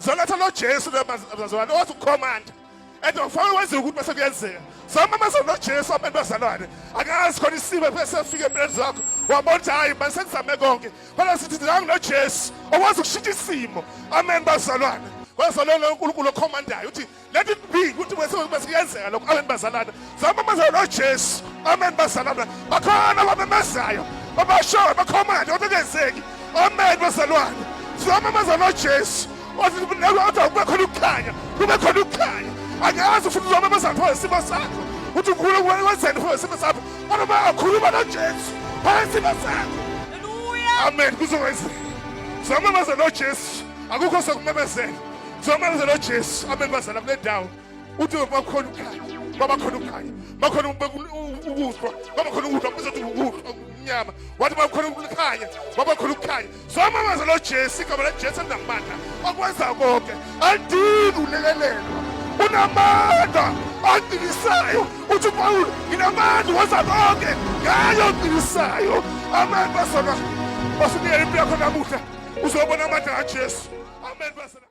Zoletha lo Jesu bazalwane owathi ukhomanda. And ufanele wenze ukuthi bese kuyenzeka. Zamameza lo Jesu abantu bazalwane. Akazi khona isimo bese sifike empilweni zakho. Wabona ukuthi hayi manje sengizame konke. Kodwa sithi nangu lo Jesu owazi ukushintsha isimo. Amen bazalwane. Kwazalwane uNkulunkulu okhomandayo uthi let it be ukuthi bese bese kuyenzeka lokho. Amen bazalwane. Zamameza lo Jesu. Amen bazalwane. Bakhona abamemezayo. Babashoyo bakhomanda kodwa kungenzeki. Amen bazalwane. Zamameza lo Jesu. Othi kube khona ukukhanya, kube khona ukukhanya. Angazi futhi uzomemeza pho isimo sakho. Uthi uNkulunkulu wenzeni pho isimo sakho. Kodwa bangakhuluma noJesu pho isimo sakho. Hallelujah. Amen. Kuzokwenzeka. Zamemeza noJesu. Akukho sokumemezela. Zamemeza noJesu. Amen bazala kule ndawo. Uthi bakhona ukukhanya. Baba khona ukukhanya. Bakhona ukuhlwa. Baba khona ukuhlwa. Kuzothi ukuhlwa umnyama. Wathi bakhona ukukhanya. Baba khona ukukhanya. Somamaza lo Jesu igama laJesu elinamandla okwenza konke. Alidingi ulekelelwa. Unamandla aqinisayo. Uthi uPawulu nginamandla wenza konke ngayo oqinisayo. Amen bazalwane. Basunikela impilo yakho namuhla. Uzobona amandla kaJesu. Amen bazalwane.